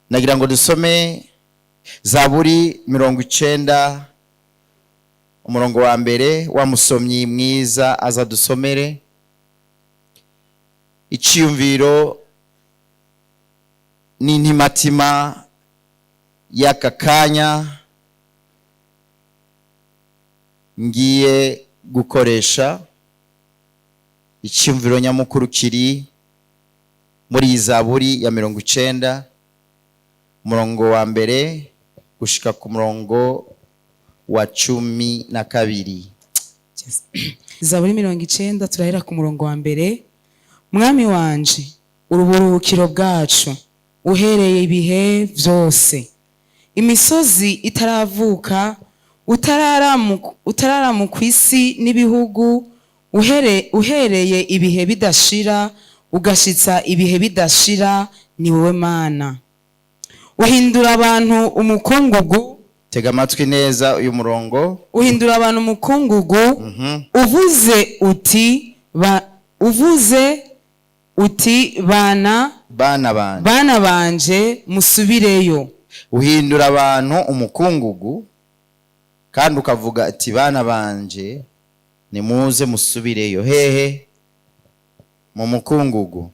Nagira ngo dusome Zaburi 90, umurongo wa mbere. Wa musomyi mwiza aza dusomere. Iciyumviro n'intimatima y'aka kanya ngiye gukoresha, icyumviro nyamukuru kiri muri iyi Zaburi ya 90, umurongo wa mbere gushika ku murongo wa 12. Zaburi 90, turahera ku murongo wa mbere. Mwami wanje, uruburuhukiro bwacu uhereye ibihe byose, imisozi itaravuka, utararamuka isi n'ibihugu, uhereye ibihe bidashira ugashitsa ibihe bidashira, ni wowe Mana. Uhindura abantu umukungugu. Tega amatwi neza uyu murongo. Uhindura abantu umukungugu, uvuze uti: "Bana Bana banje. Bana banje, musubireyo." Uhindura abantu umukungugu kandi ukavuga ati: "Bana banje, nimuze musubireyo." Hehe? Mu mukungugu.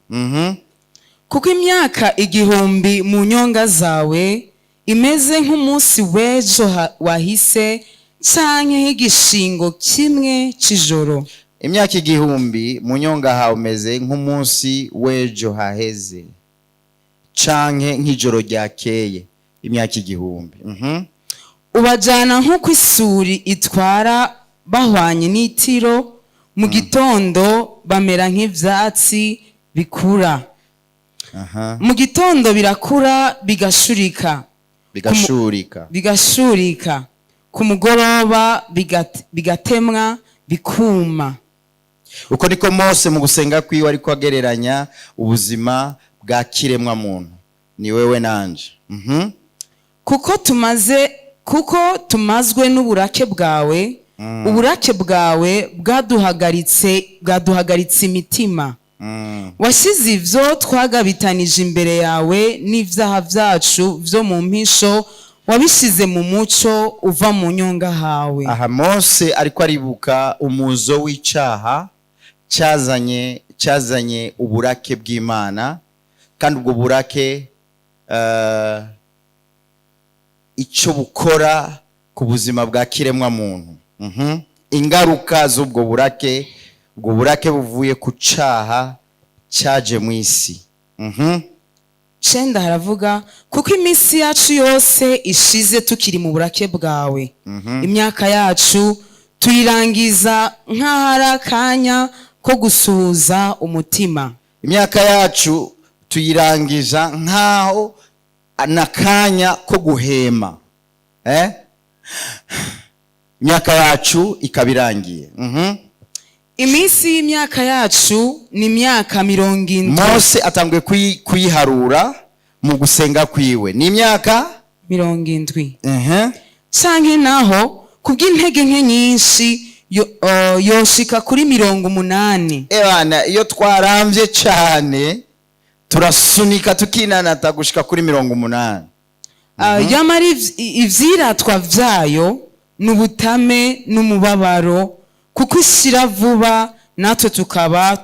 Kuko imyaka 1000 mu nyonga zawe imeze nk'umunsi w'ejo wahise canke nk'igishingo kimwe c'ijoro. Imyaka 1000 mu nyonga hawe umeze nk'umunsi w'ejo haheze canke nk'ijoro ryakeye, imyaka 1000. Ubajana nk'uko isuri itwara bahwanye n'itiro mu gitondo, bamera nk'ivyatsi bikura. Mu gitondo birakura, bigashurika. Bigashurika. Bigashurika, ku mugoroba bigatemwa, bikuma. Uko niko Mose mu gusenga kwiwe ariko agereranya ubuzima bwa kiremwa muntu, ni wewe nanje. Kuko tumazwe n'uburake bwawe, uburake bwawe bwaduhagaritse imitima. Washyize ivyo twagabitanije imbere yawe, n'ivyaha vyacu vyo mu mpisho wabishize mu muco uva mu nyonga hawe. Aha Mose ariko aribuka umuzo w'icaha cyazanye uburake bw'Imana, kandi ubwo burake icyo bukora ku buzima bwa kiremwa muntu. Ingaruka z'ubwo burake, ubwo burake buvuye ku caha cyaje mu isi. 9 haravuga: "Kuko iminsi yacu yose ishize tukiri mu burake bwawe, imyaka yacu tuyirangiza nk'ahari akanya ko gusuhuza umutima." Imyaka yacu tuyirangiza nk'aho n'akanya ko guhema, eh? Imyaka yacu ikaba irangiye. Iminsi y'imyaka yacu ni imyaka 70. Mose atanguye kuyiharura mu gusenga kwiwe, ni imyaka 70. Canke naho kubw'intege nke nyinshi yoshika kuri 80. Ebana, iyo twarambye cyane turasunika tukinanata gushika kuri 80. Ah, yamara ivyiratwa vyayo ni ubutame n'umubabaro, kuko ishira vuba natwe tukaba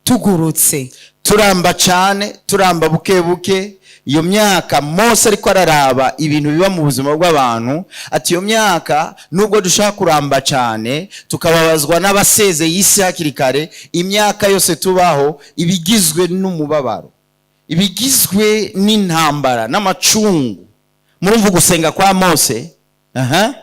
tugurutse. Turamba cyane, turamba buke buke. Iyo myaka Mose ariko araraba ibintu biba mu buzima bw'abantu, ati iyo myaka, nubwo dushaka kuramba cyane tukababazwa n'abasezeye isi hakiri kare, imyaka yose tubaho ibigizwe n'umubabaro, ibigizwe n'intambara n'amacungu. Murumva ugusenga kwa Mose. Aha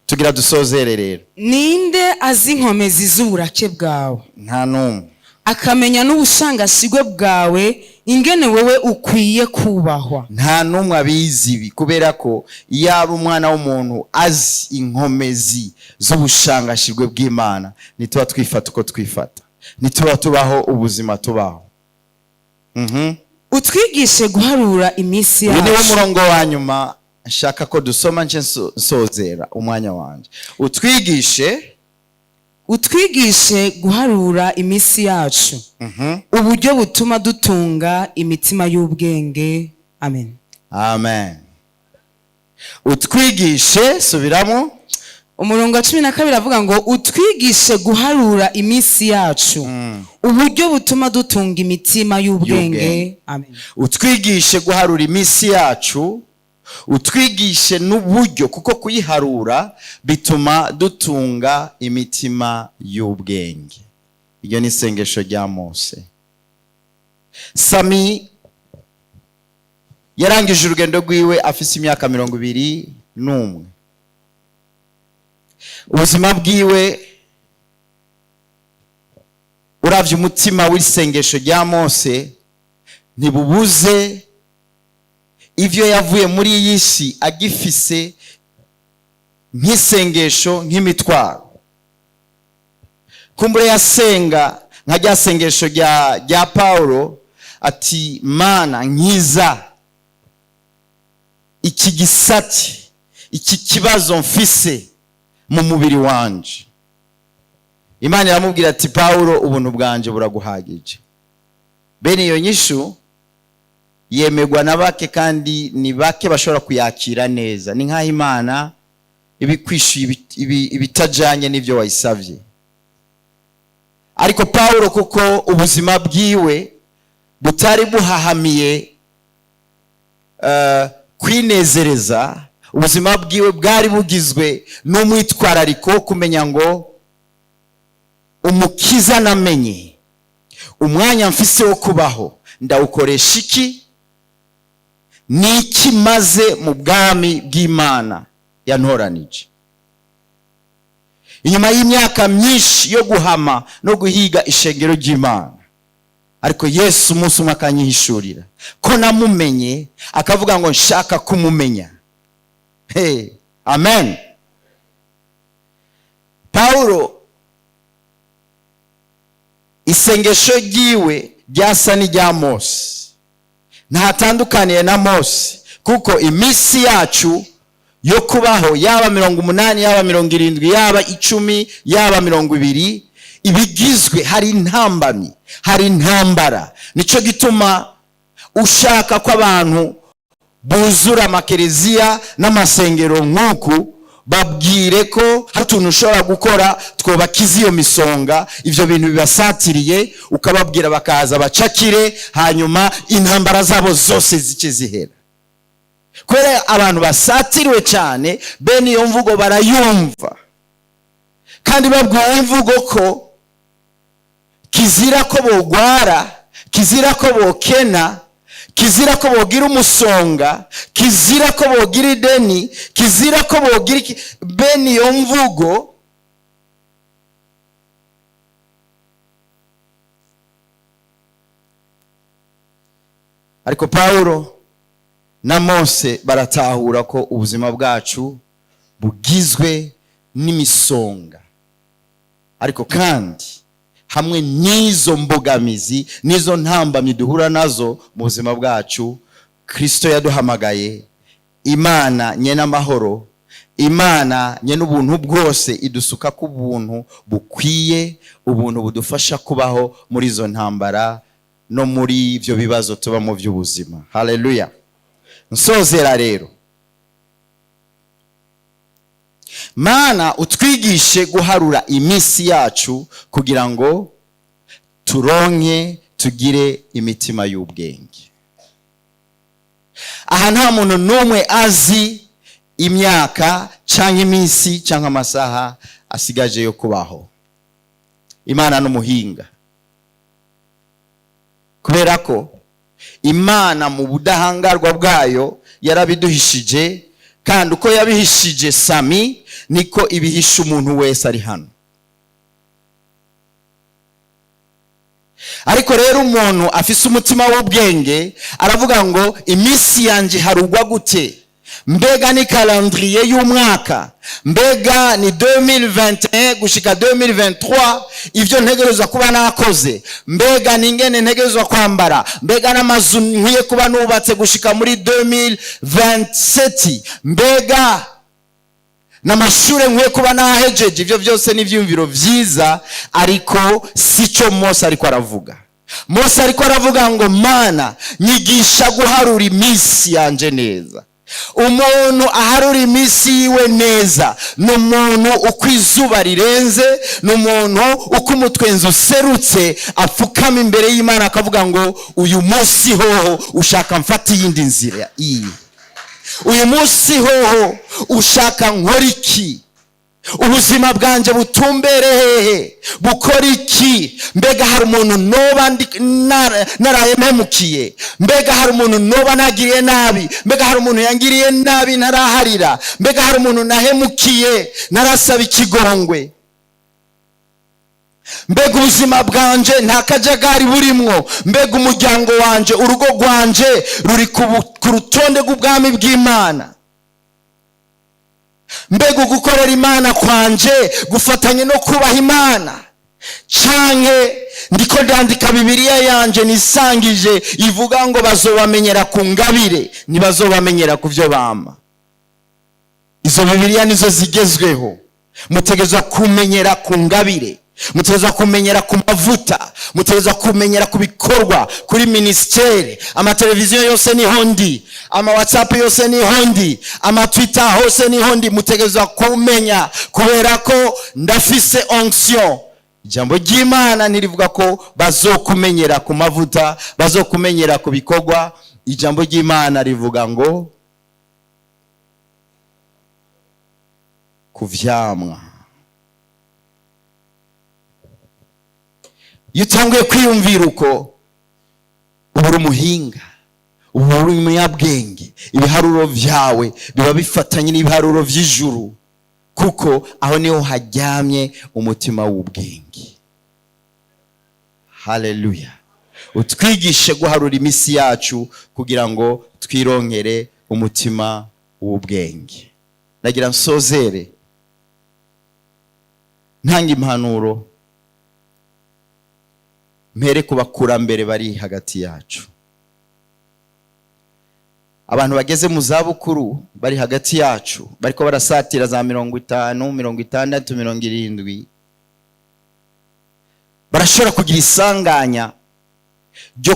tugira dusozere rero. Ninde azi inkomezi z'uburake bwawe? Nta n'umwe. Akamenya n'ubushangashigwe bwawe, ingene wewe ukwiye kubahwa. Nta n'umwe abizi ibi, kubera ko yaba umwana w'umuntu azi inkomezi z'ubushangashirwe bw'Imana, ntituba twifata uko twifata, ntituba tubaho ubuzima tubaho. Utwigishe guharura iminsi Uyu niwo yacu. murongo wa nyuma nshaka ko dusoma nce nsozera umwanya wanjye. Utwigishe. Utwigishe guharura iminsi yacu, uburyo butuma dutunga imitima y'ubwenge. Amen. Amen. Utwigishe, subiramo. Umurongo wa 12 avuga ngo: "Utwigishe guharura iminsi yacu, uburyo butuma dutunga imitima y'ubwenge." Y'ubwenge. Amen. Utwigishe guharura iminsi yacu, utwigishe n'uburyo, kuko kuyiharura bituma dutunga imitima y'ubwenge. Iryo ni isengesho rya Mose. Sami yarangije urugendo rwiwe afise imyaka 21. Ubuzima bwiwe, uravye umutima w'isengesho rya Mose, ntibubuze ivyo yavuye muri iyi si agifise nk'isengesho, nk'imitwaro. Kumbure yasenga nka rya sengesho rya Paulo ati: "Mana, nkiza iki gisati, iki kibazo mfise mu mubiri wanje." Imana iramubwira ati: "Paulo, ubuntu bwanje buraguhagije." Bene iyo nyishu yemerwa na bake, kandi ni bake bashobora kuyakira neza. Ni nk'aho Imana ibikwishyuye ibitajanye n'ibyo wayisabye. Ariko Paulo, kuko ubuzima bwiwe butari buhahamiye kwinezereza, ubuzima bwiwe bwari bugizwe n'umwitwarariko wo kumenya ngo: "Umukiza namenye, umwanya mfise wo kubaho ndawukoresha iki? Ni iki maze mu bwami bw'Imana yantoranije?" Inyuma y'imyaka myinshi yo guhama no guhiga ishengero ry'Imana, ariko Yesu umunsi umwe akanyihishurira ko namumenye, akavuga ngo: "Nshaka kumumenya." Hey, amen. Paulo, isengesho ryiwe ryasa n'irya Mose, ntatandukaniye na Mose, kuko iminsi yacu yo kubaho, yaba 80, yaba 70, yaba 10, yaba 20, ibigizwe hari intambamyi, hari intambara. Nicyo gituma ushaka ko abantu buzura amakereziya n'amasengero nk'uku, babwire ko hari utuntu ushobora gukora twobakiza iyo misonga, ibyo bintu bibasatiriye, ukababwira bakaza bacakire, hanyuma intambara zabo zose zice zihera. Kubera abantu basatiriwe cyane, bene iyo mvugo barayumva, kandi babwiwe imvugo ko kizira ko bogwara, kizira ko bokena, kizira ko bogira umusonga, kizira ko bogira ideni, kizira ko bogira iki, bene iyo mvugo. Ariko Paulo na Mose baratahura ko ubuzima bwacu bugizwe n'imisonga, ariko kandi hamwe n'izo mbogamizi, n'izo ntambamyi duhura nazo mu buzima bwacu, Kristo yaduhamagaye, Imana nyene amahoro, Imana nyene ubuntu bwose, idusuka ku buntu bukwiye, ubuntu budufasha kubaho muri izo ntambara no muri ibyo bibazo tuba mu by'ubuzima. Haleluya. Nsozera rero: Mana, utwigishe guharura iminsi yacu kugira ngo turonke, tugire imitima y'ubwenge. Aha nta muntu n'umwe azi imyaka cyangwa iminsi cyangwa amasaha asigaje yo kubaho. Imana n'umuhinga, kubera ko Imana mu budahangarwa bwayo yarabiduhishije, kandi uko yabihishije Sami niko ibihisha umuntu wese ari hano. Ariko rero umuntu afise umutima w'ubwenge aravuga ngo: "Iminsi yanjye harugwa gute? Mbega ni calendrier y'umwaka? Mbega ni 2021 gushika 2023, ivyo ntegerezwa kuba nakoze? Mbega ni ingene ntegerezwa kwambara? Mbega n'amazu nkwiye kuba nubatse gushika muri 2027? Mbega n'amashure nkwiye kuba nahejeje?" Ivyo byose ni ivyiyumviro vyiza, ariko sico Mose ariko aravuga. Mose ariko aravuga ngo: "Mana, nyigisha guharura iminsi yanje neza." Umuntu aharura iminsi yiwe neza ni umuntu uko izuba rirenze, ni umuntu uko umutwenzi userutse apfukama imbere y'Imana akavuga ngo: "Uyu munsi hoho ushaka mfata iyindi nzira iyi? Uyu munsi hoho ushaka nkora iki? Ubuzima bwanjye butumbere hehe? Bukora iki? Mbega hari umuntu noba naraye mpemukiye? Mbega hari umuntu noba nagiriye nabi? Mbega hari umuntu yangiriye nabi ntaraharira? Mbega hari umuntu nahemukiye ntarasaba ikigongwe? Mbega ubuzima bwanje nta kajagari burimwo? Mbega umuryango wanje, urugo rwanje ruri ku rutonde rw'ubwami bw'Imana? Mbega ugukorera Imana kwanje gufatanye no kubaha Imana, canke ndiko ndandika Bibiliya yanje nisangije ivuga ngo bazobamenyera ku ngabire, ntibazobamenyera ku byo bama?" Izo Bibiliya nizo zigezweho. Mutegerezwa kumenyera ku ngabire, mutegerezwa kumenyera ku mavuta, mutegerezwa kumenyera ku bikorwa, kuri minisiteri. Amateleviziyo yose niho ndi, ama WhatsApp yose niho ndi, ama Twitter hose niho ndi. Mutegerezwa kumenya kubera ko ndafise onction. Ijambo ry'Imana ntirivuga ko bazokumenyera ku mavuta, bazokumenyera ku bikorwa. Ijambo ry'Imana rivuga ngo ku vyamwa. Iyo utanguye kwiyumvira uko, uba uri umuhinga, uba uri umunyabwenge. Ibiharuro vyawe biba bifatanye n'ibiharuro vy'ijuru, kuko aho niho haryamye umutima w'ubwenge. Haleluya! Utwigishe guharura iminsi yacu kugira ngo twironkere umutima w'ubwenge. Nagira nsozere ntanga impanuro, mpere ku bakurambere bari hagati yacu, abantu bageze mu zabukuru bari hagati yacu, bariko barasatira za 50, 60, 70. Barashobora kugira isanganya ryo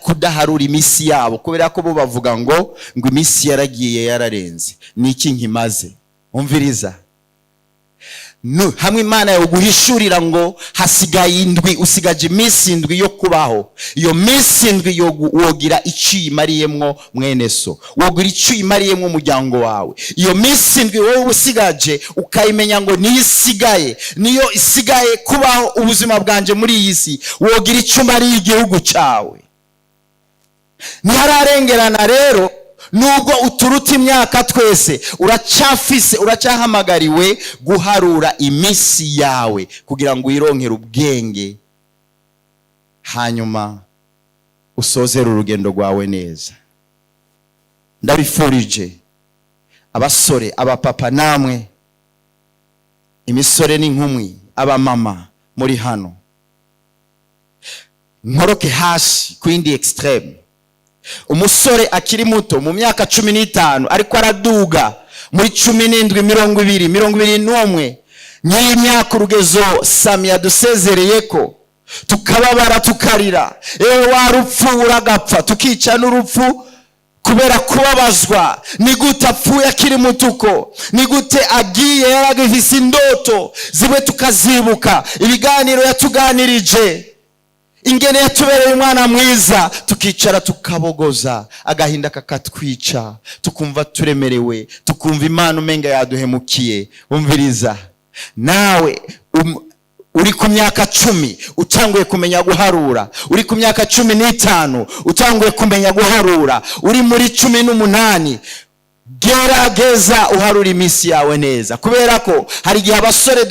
kudaharura iminsi yabo, kubera ko bo bavuga ngo iminsi yaragiye, yararenze, ni iki nkimaze? Umviriza, hamwe Imana yawe guhishurira ngo hasigaye indwi, usigaje iminsi 7 yo kubaho, iyo minsi 7 wogira icyo uyimariyemwo mwene so, wogira icyo uyimariyemwo umuryango wawe. Iyo minsi 7 wowe usigaje ukayimenya ngo niyo isigaye, niyo isigaye kubaho ubuzima bwanje muri iyi si, wogira icyo umariye igihugu cyawe. Ntihararengerana rero. Nubwo uturuta imyaka twese, uracyafise, uracyahamagariwe guharura iminsi yawe kugira ngo wironkere ubwenge, hanyuma usozere urugendo rwawe neza. Ndabifurije abasore, abapapa, namwe imisore n'inkumi, abamama muri hano. Nkoroke hasi ku yindi extreme: umusore akiri muto mu myaka 15 ariko araduga muri 17, 20, 21, nk'iyi myaka urugezo Sami yadusezereye ko tukababara, tukarira: "Ewe warupfu, uragapfa!" Tukica n'urupfu kubera kubabazwa. Ni gute apfuye akiri mutuko? Ni gute agiye yaragifise indoto zimwe tukazibuka, ibiganiro yatuganirije, ingene yatubereye umwana mwiza, tukicara tukabogoza, agahinda kakatwica, tukumva turemerewe, tukumva Imana umenga yaduhemukiye. Umviriza, nawe uri ku myaka 10 utanguye kumenya guharura, uri ku myaka 15 utanguye kumenya guharura, uri muri 18, gerageza uharura iminsi yawe neza, kubera ko hari igihe abasore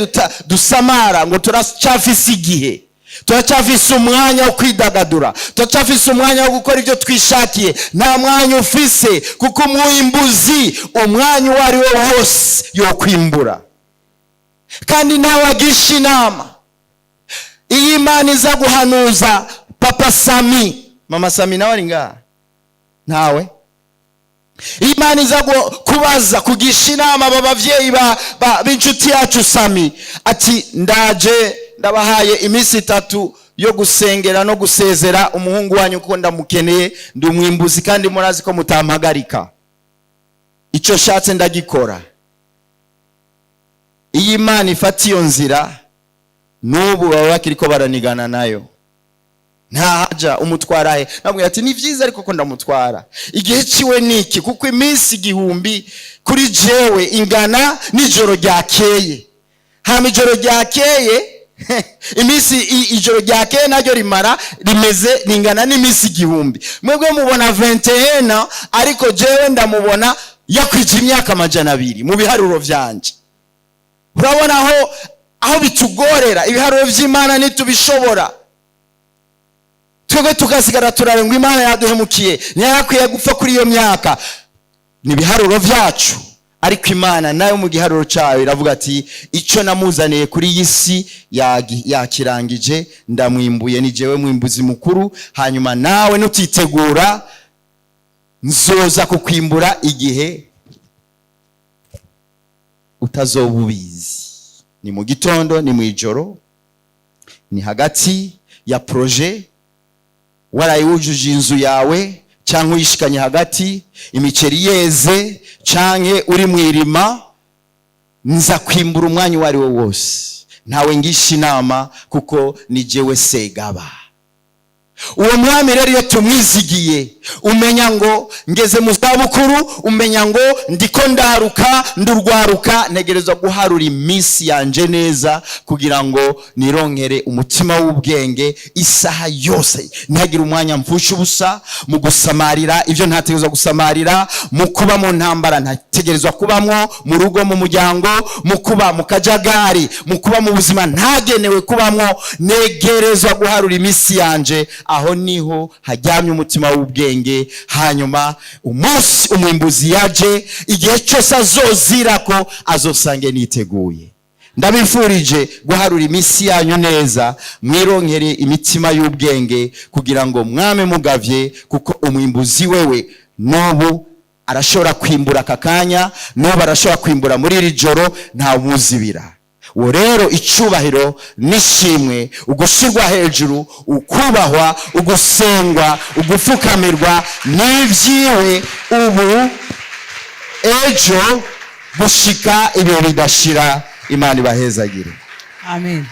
dusamara ngo turacyafise igihe, turacyafise umwanya wo kwidagadura, turacyafise umwanya wo gukora ibyo twishakiye. Nta mwanya ufise, kuko umwimbuzi umwanya uwo ari wo wose yo kwimbura, kandi ntawe agisha inama. Iyo Imana iza guhanuza papa Sami, mama Sami nawe ari ngaha, ntawe. Iyo Imana iza kubaza, kugisha inama aba bavyeyi b'inshuti yacu Sami, ati: "Ndaje, ndabahaye iminsi 3." yo gusengera no gusezera umuhungu wanyu, kuko ndamukeneye. Ndi umwimbuzi kandi murazi ko mutampagarika, icyo nshatse ndagikora. Iyo Imana ifata iyo nzira, n'ubu baba bakiri ko baranigana nayo. Ntahaja umutwara he? Namubwira ati: "Ni byiza, ariko ko ndamutwara igihe ciwe niki, kuko iminsi 1000 kuri jewe ingana n'ijoro ryakeye." Hama ijoro ryakeye, iminsi ijoro ryakeye naryo rimara rimeze ringana n'iminsi 1000. Mwebwe mubona 21, ariko jewe ndamubona yakwije imyaka 200 mu biharuro vyanje. Urabona aho bitugorera? Ibiharuro vy'Imana ntitubishobora. Twebwe tugasigara turarengwa, Imana yaduhemukiye, ntiyakwiye gupfa kuri iyo myaka. Ni ibiharuro vyacu, ariko Imana nayo mu giharuro cyayo iravuga ati: "Icyo namuzaniye kuri iyi si yakirangije, ndamwimbuye, ni jewe mwimbuzi mukuru. Hanyuma nawe nutitegura, nzoza kukwimbura igihe utazoba ubizi." Ni mu gitondo, ni mu ijoro, ni hagati ya projet warayiwujuje inzu yawe, cyangwa uyishikanye hagati, imiceri yeze, cyangwa uri mu irima. Nza kwimbura umwanya uwo ari wo wose, ntawe ngisha inama, kuko ni jewe segaba. Uwo mwami rero, iyo tumwizigiye, umenya ngo ngeze mu zabukuru, umenya ngo ndiko ndaruka, ndurwaruka, ntegerezwa guharura iminsi yanje neza kugira ngo nironkere umutima w'ubwenge isaha yose, ntihagire umwanya mfusha ubusa mu gusamarira ibyo ntategerezwa gusamarira, mu kuba mu ntambara ntategerezwa kubamwo mu rugo, mu muryango, mu kuba mu kajagari, mu kuba mu buzima ntagenewe kubamwo. Negerezwa guharura iminsi yanje. Aho niho hajyamye umutima w'ubwenge. Hanyuma umunsi umwimbuzi yaje, igihe cyose azozira ko azosange niteguye. Ndabifurije guharura iminsi yanyu neza, mwironkere imitima y'ubwenge kugira ngo mwame mugavye, kuko umwimbuzi wewe n'ubu arashobora kwimbura aka kanya, n'ubu arashobora kwimbura muri iri joro, ntawuzibira. Uwo rero, icubahiro n'ishimwe, ugushyirwa hejuru, ukubahwa, ugusengwa, ugufukamirwa n'ibyiwe, ubu, ejo, gushika ibihe bidashira. Imana ibahezagire. Amen.